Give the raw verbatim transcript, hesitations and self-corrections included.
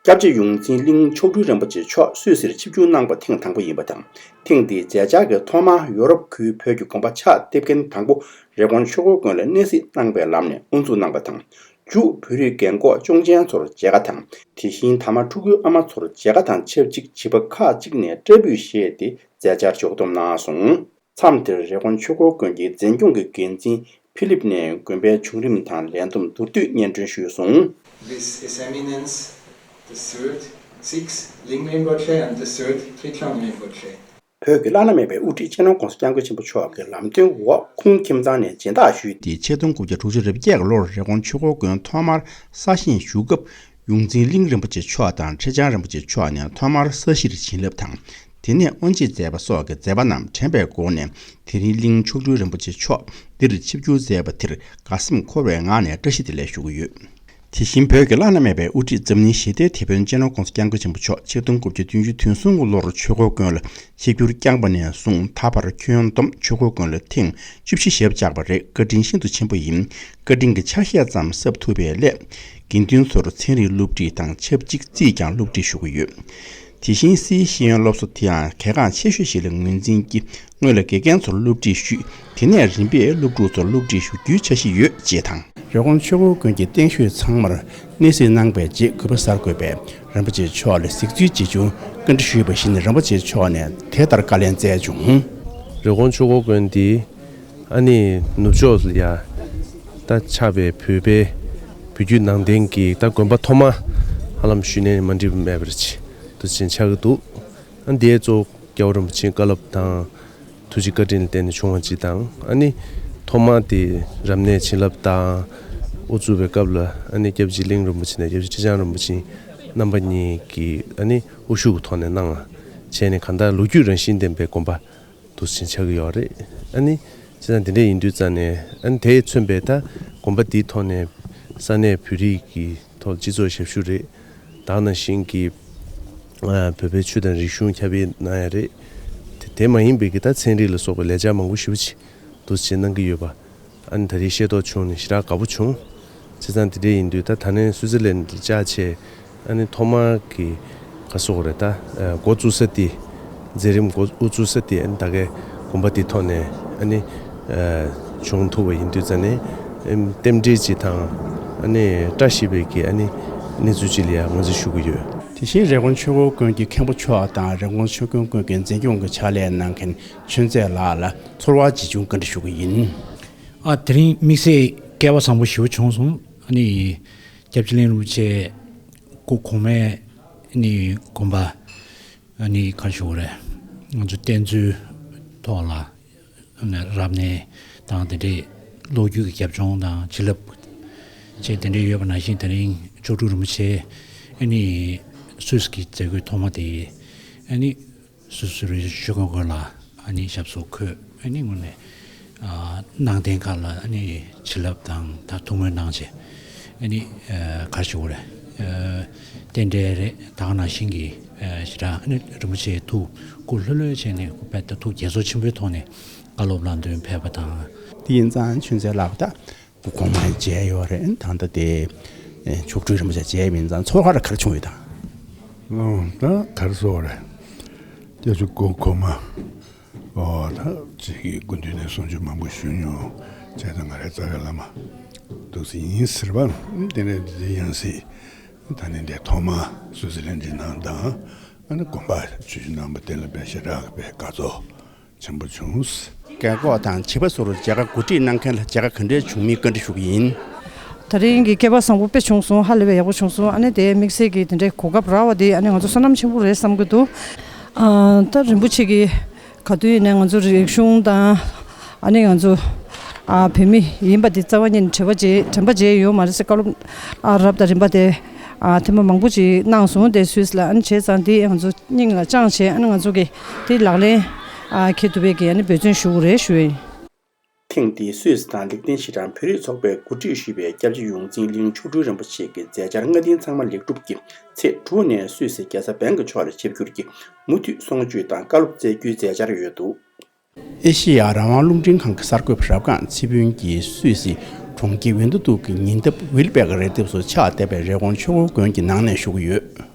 སྐྱབས་རྗེ་ཡོངས་འཛིན་གླིང་མཆོག་སྤྲུལ་རིན་པོ་ཆེ་མཆོག་སུད་སིར་ཆིབས་བསྒྱུར་གནང་པ་ཐེངས་དང་པོ་ཡིན་པ་དང་། ཐེངས་འདིའི་མཛད་འཆར་གྱི་ཐོག་མར་ཡོ་རོབ་ཁུལ་བོད་ཀྱི་དགོན་པ་ཕྱག་འདེབས་མཁན་དང་པོ་རི་ཀོན་ཆོས་འཁོར་དགོན་ལ་གནས་གཟིགས་གནང་པའི་ལམ་ནས་དབུ་འཛུགས་གནང་པ་དང་། མཇུག་བོད་རིགས་རྒན་འཁོགས་སྐྱོང་མཆན་ཚོར་མཇལ་ཁ་དང་། དེ་བཞིན་ཐ་མ་ཕྲུ་གུའི་ཨ་མ་ཚོར་མཇལ་ཁ་དང་ཆབས་ཅིག་བྱིས་པ་ཁག་ཅིག་ནས་སྐྲ་འབུད་བཞེས་ཏེ་མཛད་འཆར་ཕྱོགས་བསྡོམས་གནང་སོང་། མཚམས་དེར་རི་ཀོན་ཆོས་འཁོར་དགོན་གྱི་འཛིན་སྐྱོང་གི་འགན་འཛིན་ཕི་ལིབ་ནས་དགོན་པའི་བྱུང་རིམ་དང་ལས་བསྡོམས་མདོར་བསྡུས་སྙན་སྒྲོན་ཞུས་སོང་། This is eminence, the third, six, Ling Rinpoche, and the third, Tridjang Rinpoche. བོད་ཀྱི་བླ་ན་མེད་པའི་དབུ་ཁྲིད་སྤྱི་ནོར་༸གོང་ས་༸སྐྱབས་མགོན་ཆེན་པོ་མཆོག་གི་ལམ་སྟོན་འོག་ཁོང་ཁྱིམ་ཚང་ནས་སྦྱིན་བདག་ཞུས་ཏེ། ཆིག་སྟོང་དགུ་བརྒྱ་དྲུག་ཅུ་རེ་བརྒྱད་ཀྱི་ལོར་རི་ཀོན་ཆོས་འཁོར་དགོན་ཐོག་མར་གསར་བཞེངས་ཞུ་སྐབས། ཡོངས་འཛིན་གླིང་རིན་པོ་ཆེ་མཆོག་དང་ཁྲི་བྱང་རིན་པོ་ཆེ་མཆོག་ནས་ཐོག་མར་ས་གཞིར་བྱིན་རླབས་དང་། དེ་ནས་དབུ་འབྱེད་མཛད་པ་སོགས་ཀྱི་མཛད་པ་རྣམས་དྲན་པའི་སྒོ་ནས། དེ་རིང་གླིང་མཆོག་སྤྲུལ་རིན་པོ་ཆེ་མཆོག་འདིར་ཆིབས་བསྒྱུར་མཛད་པ་དེར་དགའ་སེམས་འཁོལ་བའི་ངང་ནས་བཀྲ་ཤིས་བདེ་ལེགས་ཞུ་གི་ཡོད། དེ་བཞིན་བོད་ཀྱི་བླ་ན་མེད་པའི་དབུ་ཁྲིད་འཛམ་གླིང་ཞི་བདེའི་དེད་དཔོན་སྤྱི་ནོར་༸གོང་ས་༸སྐྱབས་མགོན་ཆེན་པོ་མཆོག་ཆིག་སྟོང་དགུ་བརྒྱ་བདུན་ཅུ་དོན་གསུམ་གྱི་ལོར་ཆོས་འཁོར་དགོན་ལ་ཆིབས་བསྒྱུར་བསྐྱངས་པ་ནས་བཟུང་ད་བར་ཁྱོན་བསྡོམས་ཆོས་འཁོར་དགོན་ལ་ཐེངས་བཅུ་བཞི་ཞབས་བཅགས་པ་རེད། བཀའ་དྲིན་ཤིན་ཏུ་ཆེན་པོ་ཡིན། བཀའ་དྲིན་གྱི་ཆ་ཤས་ཙམ་གསབ་ཐུབ་པའི་སླད། དགེ་འདུན་ཚོར་ཚན་རིག་སློབ་ཁྲིད་དང་ཆབས་ཅིག་རྩིས་ཀྱང་སློབ་ཁྲིད་ཞུ་གི་ཡོད། དེ་བཞིན་སིའི་ཤེས་ཡོན་སློབ་གསོ་དེའང་གལ་འགངས་ཆེ་ཤོས་ཤིག་ལ་ངོས་འཛིན་གྱིས། སྔོན་ལ་དགེ་རྒན་ཚོར་སློབ་ཁྲིད་ཞུས། དེ་ནས་རིམ་པས་སློབ་ཕྲུག་ཚོར་སློབ་ཁྲིད་ཞུ་རྒྱུའི་འཆར་གཞི་ཡོད་ཅེས་དང་། རི་ཀོན་ཆོས་འཁོར་དགོན་གྱི་རྟེན་ཤོས་ཚང་མར་གནས་གཟིགས་གནང་པའི་རྗེས་གུས་པ་གསར་འགོད་པས་རིན་པོ་ཆེ་མཆོག་ལ་གཟིགས་ཚུལ་ཇི་བྱུང་བཀའ་འདྲི་ཞུས་པ་བཞིན་རིན་པོ་ཆེ་མཆོག་ནས་དེ་ལྟར་བཀའ་ལན་སྩལ་བྱུང་། རི་ཀོན་ཆོས་འཁོར་དགོན་འདི་ཨ་ནི་ནུབ་ཕྱོགས་ལ་ཡ་ད་ཆགས་པའི་བོད་པའི་བོད་བརྒྱུད་ནང་བསྟན་གྱི་ད་དགོན་པ་ཐོག་མ་ཧ་ལམ་ཞུས་ནས་མ་འགྲིག་པ་མེད་པར་ཆེ་དུ་ཕྱིན་ཆགས་ཀྱི་འདུག་ཨ་འདིའི་གཙོ་བོ་རྒྱལ་བ་རིན་པོ་ཆེའི་བཀའ་སློབ་དང་། ཐུགས་རྗེ་བཀའ་དྲིན་ལ་བརྟེན་ནས་བྱུང་བ་ཅིག་དང་། ཨ་ནི་ཐོག་མ་དེ་རབ་གནས་བྱིན་རླབས་དང་། དབུ་བཙུགས་པའི་སྐབས་ལ་ཨ་ནི་སྐྱབས་རྗེ་གླིང་རིན་པོ་ཆེ་དང་སྐྱབས་རྗེ་ཁྲི་བྱང་རིན་པོ་ཆེ་རྣམ་པ་གཉིས་ཀྱིས་ཨ་ནི་དབུ་བཞུགས་ཀྱི་ཐོག་ནས་གནང་བ་བྱས་ནས། གང་ལྟར་ལོ་རྒྱུས་རང་བཞིན་ལྡན་པའི་དགོན་པ་འདུག་སེ་ཆགས་ཀྱི་ཡོད་རེད། ཨ་ནི་བྱས་ཙང་དེ་འདྲ་ཡིན་དུས་ཙང་ནས། ཨ་ནི་དེས་མཚོན་པའི་ད་དགོན་པ་འདིའི་ཐོག་ནས་ས་གནས་བོད་རིགས་ཀྱི་ཐོག་སྤྱི་ཚོགས་ཞབས་ཞུ་རེད། ད་ག་ནང་བཞིན་གྱི་ཨ་བོད་པའི་ཆོས་དང་རིག་གཞུང་ཁྱབ་སྤེལ་གནང་ཡ་རེད། དེ་དེ་མ་ཡིན་པའི་གི་ད་ཚན་རིག་ལ་སོགས་པའི་ལས་འཆར་མང་པོ་ཞེ་པོ་ཅིག་འདུག་སེ་གནང་གི་ཡོད་པ། ཨ་ནི་ད་རེས་ཤེས་རྟོགས་བྱུང་ནས་ཞེ་དྲག་དགའ་པོ་བྱུང་། བྱས་ཙང་དེ་འདྲ་ཡིན་དུས་ད་ད་ནས་སུའི་ཙི་ལན་ལ་བཅར་བྱས། ཨ་ནི་ཐོག་མར་གྱི་ག་ཟེར་དགོས་རེད། ད་འགོ་བཙུགས་ས་དེ། མཛད་རིམ་འགོ་དབུ་བཙུགས་ས་དེ་ཨ་ནི་ད་གའི་དགོན་པ་དེའི་ཐོག་ནས་ཨ་ནི་བྱུང་ཐུབ་པ་ཡིན་དུས་ཙང་ནས། རྟེན་འབྲེལ་ཅིག་དང་། ཨ་ནི་བཀྲ་ཤིས་པའི་གི་ཨ་ནི་གནས་ཚུལ་ཅིག་ལ་ཡང་ངོས་འཛིན་ཞུ་གི་ཡོད། དེ་བཞིན་རི་ཀོན་ཆོས་འཁོར་དགོན་གྱི་མཁན་པོ་མཆོག་དང་རི་ཀོན་ཆོས་འཁོར་དགོན་གྱི་འཛིན་སྐྱོང་གི་ཕྱག་ལས་གནང་མཁན་ཆོས་མཛད་ལགས་ལ་ཚོར་བ་ཇི་བྱུང་བཀའ་འདྲི་ཞུ་གི་ཡིན། ཨ་དེ་རིང་དམིགས་བསལ་སྐལ་བ་བཟང་པོ་ཞེ་པོ་བྱུང་སོང་། ཨ་ནི་སྐྱབས་རྗེ་གླིང་རིན་པོ་ཆེ་སྐུ་གོང་མས་ཨ་ནི་དགོན་པ་ཨ་ནི་ག་རེ་ཞུ་དགོས་རེད། ང་ཚོ་རྟེན་གཙོའི་ཐོག་ལ་ཨ་ནི་རབ་གནས་དང་དེ་འདྲའི་ལོ་རྒྱུས་ཀྱི་རྒྱབ་ལྗོངས་དང་བྱིན་རླབས་བཅས་དེ་འདྲའི་ཡོད་པ་ནང་བཞིན། དེ་རིང་མཆོག་སྤྲུལ་རིན་པོ་ཆེ་ཨ་ནི་སུད་སི་གི་མཛད་སྒོའི་ཐོག་མ་དེ་ཨ་ནི་སུད་སི་རི་ཆོས་འཁོར་དགོན་ལ་ཨ་ནི་ཞབས་སོར་འཁོད། ཨ་ནི་དངོས་གནས་ཨ་ནང་རྟེན་ཁག་ལ་ཨ་ནི་བྱིན་རླབས་དང་ད་ཐུགས་སྨོན་གནང་བྱས། ཨ་ནི་ཨ་ག་རེ་ཞུ་དགོས་རེད། ཨ་རྟེན་འབྲེལ་རེད། ད་ག་ནང་བཞིན་གྱི་ཨ་ཞེ་དྲག་ཨ་ནི་རིན་པོ་ཆེའི་ཐུགས་སྐུ་ལྷོད་ལྷོད་བྱས་ནས། སྐུ་དཔེ་ད་ཐུགས་དགྱེས་ཚོར་ཆེན་པོའི་ཐོག་ནས་བཀའ་སློབ་ལམ་སྟོན་ཕེབས་པ་དང་། དེ་ཡིན་ཙང་ཆོས་མཛད་ལགས་ད་སྐུ་གོང་མ་མཇལ་ཡོད་རེད། ད་ལྟ་དེ་ཨེ་མཆོག་སྤྲུལ་རིན་པོ་ཆེ་མཇལ་ཡིན་ཙང་ཚོར་བ་ར་ག་རེ་བྱུང་ཡོད་དམ། ཨོ་ད་ག་རེ་ཟེར་དགོས་རེད། སྐྱབས་རྗེ་སྐུ་གོང་མ། ཨོ་ད་ཅིག་གི་སྐུ་མདུན་ནས་གསུང་ཆོས་མང་པོ་ཞུས་མྱོང་། བྱས་ཙང་ང་རའི་རྩ་བའི་བླ་མ་འདུག་སེ་ཡིན་ཟེར་བ། དེ་ནས་དེ་ཡང་སྲིད་ད་ནི་འདི་ཐོག་མ་སུད་སི་ལན་འདི་གནང་དང་། ཨ་ནི་དགོན་པ་ཆུ་བཞི་གནང་པ་དེ་ལ་དཔེ་ཞེ་དྲག་དཔེ་དགའ་ཚོར་ཆེན་པོ་བྱུང་། རྒན་འཁོགས་དང་བྱིས་པ་ཚོར་མཇལ་ཁ་གོ་སྒྲིག་གནང་མཁན་ལ་མཇལ་ཁ་ག་འདྲས་བྱུང་མིན་བཀའ་འདྲི་ཞུ་གི་ཡིན། དེ་རིང་གི་སྐལ་བ་བཟང་པོ་དཔེ་བྱུང་སོང་། ཧ་ལས་པའི་ཡག་པོ་བྱུང་སོང་། ཨ་ནི་དེ་དམིགས་བསལ་གྱི་དེ་འདྲའི་གོ་སྐབས་རག་པ་དེ་ཨ་ནི་ང་ཚོ་བསོད་ནམས་ཆེན་པོ་རེད་བསམ་གྱི་འདུག་ཨ་ད་རིན་པོ་ཆེ་གིས་ག་དུས་ཡིན་ནའི་ང་ཚོ་རིག་གཞུང་དང་ཨ་ནི་ང་ཚོ་ཨ་བོད་མི་ཡིན་པ་དེ་རྩ་བ་ཉིད་ནས་དྲན་པ་བརྗེད་དྲན་པ་བརྗེད་ཡོད་མ་རེད་ཟེར། བཀའ་སློབ་ཨ་རབ་དང་རིམ་པ་དེ་ཨ་ཐེངས་མ་མང་པོ་ཅིག་གནང་སོང་། དེ་སུད་སི་ལ་ཨ་ནི་བྱས་ཙང་དེ་ང་ཚོ་སྙིང་ལ་བཅངས་བྱས། ཨ་ནི་ང་ཚོ་གིས་དེ་ལག་ལེན་ཨ་འཁེལ་ཐུབ་པའི་གི་ཨ་ནི་འབད་བརྩོན་ཞུ་དགོས་རེད་ཞུ་ཡ་ཡིན། ཐེངས་འདིའི་སུད་སི་དང་ལིག་ཏེན་ཤི་ཊན་བོད་རིགས་ཚོགས་པས་གོ་སྒྲིག་ཞུས་པའི་སྐྱབས་རྗེ་ཡོངས་འཛིན་གླིང་མཆོག་སྤྲུལ་རིན་པོ་ཆེ་གི་མཛད་འཆར་ལྔ་སྡེའི་ཚང་མ་ལེགས་གྲུབ་ཀྱིས་ཚེས་དྲུག་ནས་སུད་སི་རྒྱལ་ས་བེང་ཀོག་ཕྱོགས་ལ་ཆིབས་བསྒྱུར་གྱིས་མུ་མཐུད་གསུང་ཆོས་དང་བཀའ་སློབ་སྩལ་རྒྱུའི་མཛད་འཆར་ཡོད་འདུག་ཨེ་ཤེ་ཡ་རང་དབང་རླུང་འཕྲིན་ཁང་གི་གསར་འགོད་པ་རབ་སྒང་ཚེ་ཕུན་གྱིས་སུད་སི་གྲོང་ཁྱེར་ཝིན་ཏུ་ཏུག་གི་ཉེ་འདབས་ཝིལ་པེག་རི་ལྡེབས་སུ་ཕྱག་བཏབ་པའི་རི་ཀོན་ཆོས་འཁོར་དགོན་གྱི་ནང་ནས་ཞུ་གི་ཡོད།